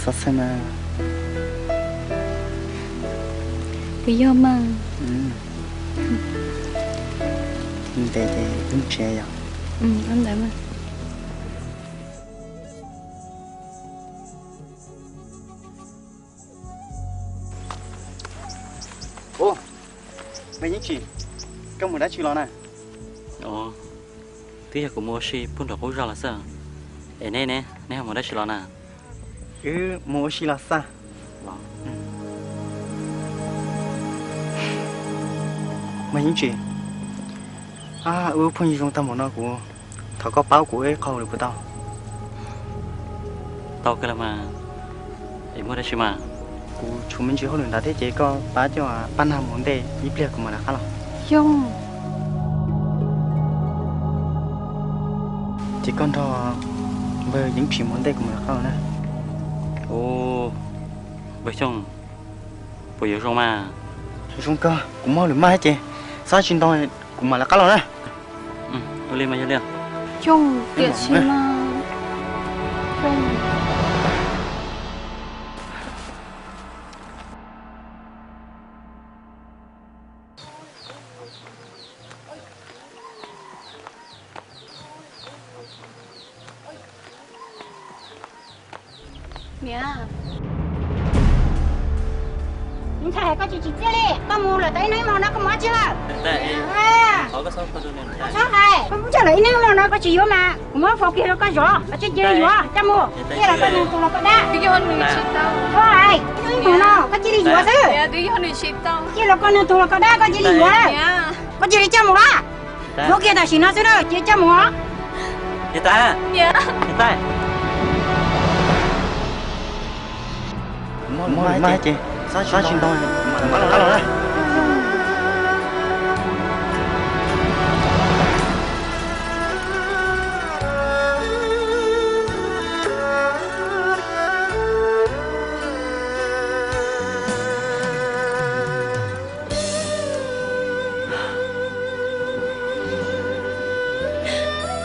Txhob txhawj mas. Puas yog mas? Ntev ces wb mus tsev yom. Ntawd mas. Ua, me Yeeb Tsim, koj mus dab tsi los na? Twb yog kuv mus ua si pub nram qub zos los xwb. Es neb ne, neb ho mus dab tsi los na? Wb mus ua si los xwb. Me Yeeb Tsim, wb phooj ywg zoo tag npaum no kuv thov koj pab kuv ib qho hauj lwm puas tau? Tau kawg los mas, es muaj dab tsi mas? Kuv tshuav me ntsis hauj lwm ntawd thiab ces koj pab coj pab nag mus ntej ib pliag kuv mam rov qab los. Xyooj, ces koj nrog npawg Yeeb Tsim mus ntej kuv mam rov qab los na. Ua, npawg Xyooj, puas yuav zoo mas? Zoo kawg, kuv muaj hauj lwm maj thiab ces txhob tsis ntau, kuv mam rov qab los na. Ua li mas yog li. Xyooj, tiam sis mas, Xyooj. Niam, ntshai koj tsis tsim txiaj li, koj mus lawm tau ib hnub ib hmo no koj mus dab tsi lawm? Txhob hais, koj mus tsev lawm ib hnub ib hmo no koj tsis yuav mas kuv muab faus kiag rau koj zov, koj cia li yuav coj mus, cia los koj nug tus los koj dab. Txhob hais, ib hnub ib hmo no koj cia li yuav xwb. Cia los koj nug tus los koj dab, koj cia li yuav. Koj cia li coj mus a. Yuav kiag tam sim no xwb na, cia li coj mus. Muaj hauj lwm maj ces txhob tsis ntau, kuv mam rov qab los na.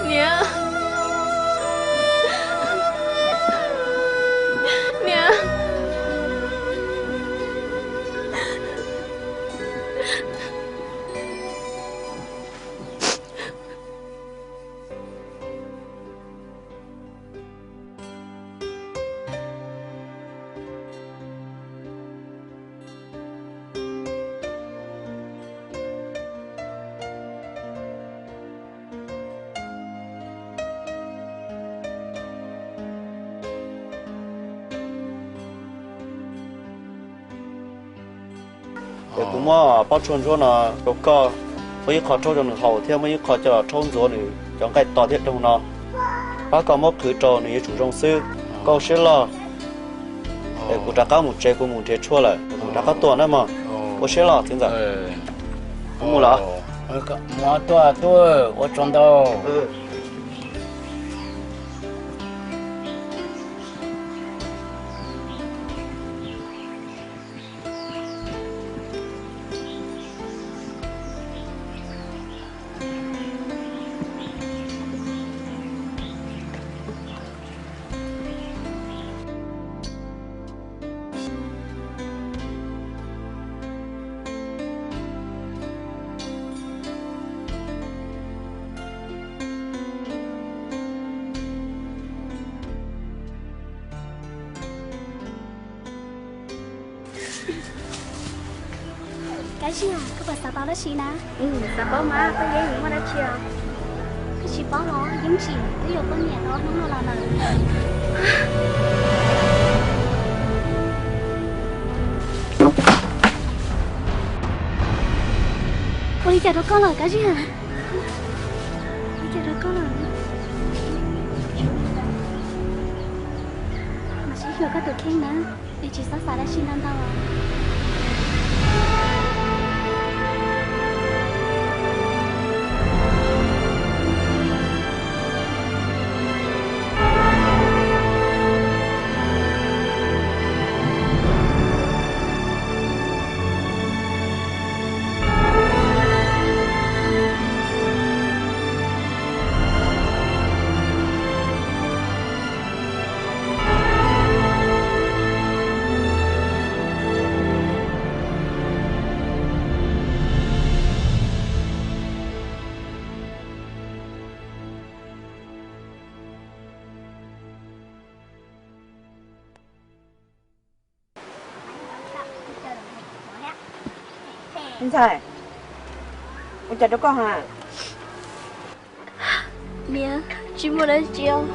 Niam, niam. Ces kuv muab pob tshuaj ntsuab no rau koj, muab ib qho rhaub rau nws haus thiab muab ib qho coj los rhaub ntxuav nws cov nqaij to thiab doog no. Pab koj muab qhwv rau nws yuav tsum zoo xwb. Koj ua siab loj, es kuv rov qab mus tsev, kuv mus nrhiav tshuaj lawm, kuv rov qab tuaj na mog. Ua siab loj txiv ntxawm. Kuv mus lawm. Mus tuaj tuaj, ua tsaug ntau. Kab Zia, koj puas xav paub dab tsi na? Xav paub mas, koj yeej yuav muaj dab tsi os? Koj tsis paub los Yeeb Tsim twb yuav poj niam tau ob hnub no los lawm. Ua li cas rau koj lawm Kab Zia? Ua li cas rau koj lawm? Mam sib xyuas koj tus kheej na, es tsis txhob xav dab tsi ntau ntau. Ntxhais, ua cas rau koj ha? Niam, tsis muaj dab tsi os.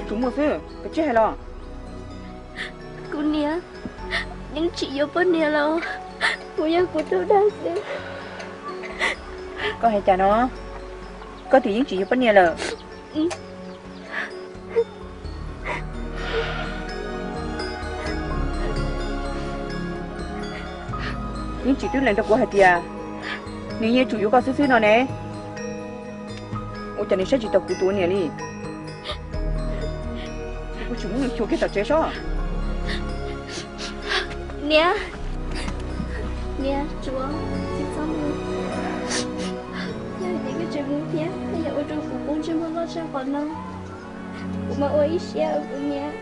Tsuas muaj xwb, koj tsis hais los? Kuv niam yeej tsis yuav poj niam lawm, kuv yog kuv tug dag xwb. Koj hais cas no? Koj tias yeej tsis yuav poj niam lawm. Yeej tsis twb lees rau kuv hais tias nws yeej yuav tsum yuav koj xwb xwb no ne. Ua cas nws saib tsis taus kuv tus ua niam li? Kuv tsis muab nws xyuas kiag tom tsev sob. Niam, niam, tsuav, tsis txhob mus. Yog tias koj tseem mus thiab koj yuav ua rau kuv poob ntsej muag loj tshaj qhov no. Kuv mam ua ib siab os kuv niam.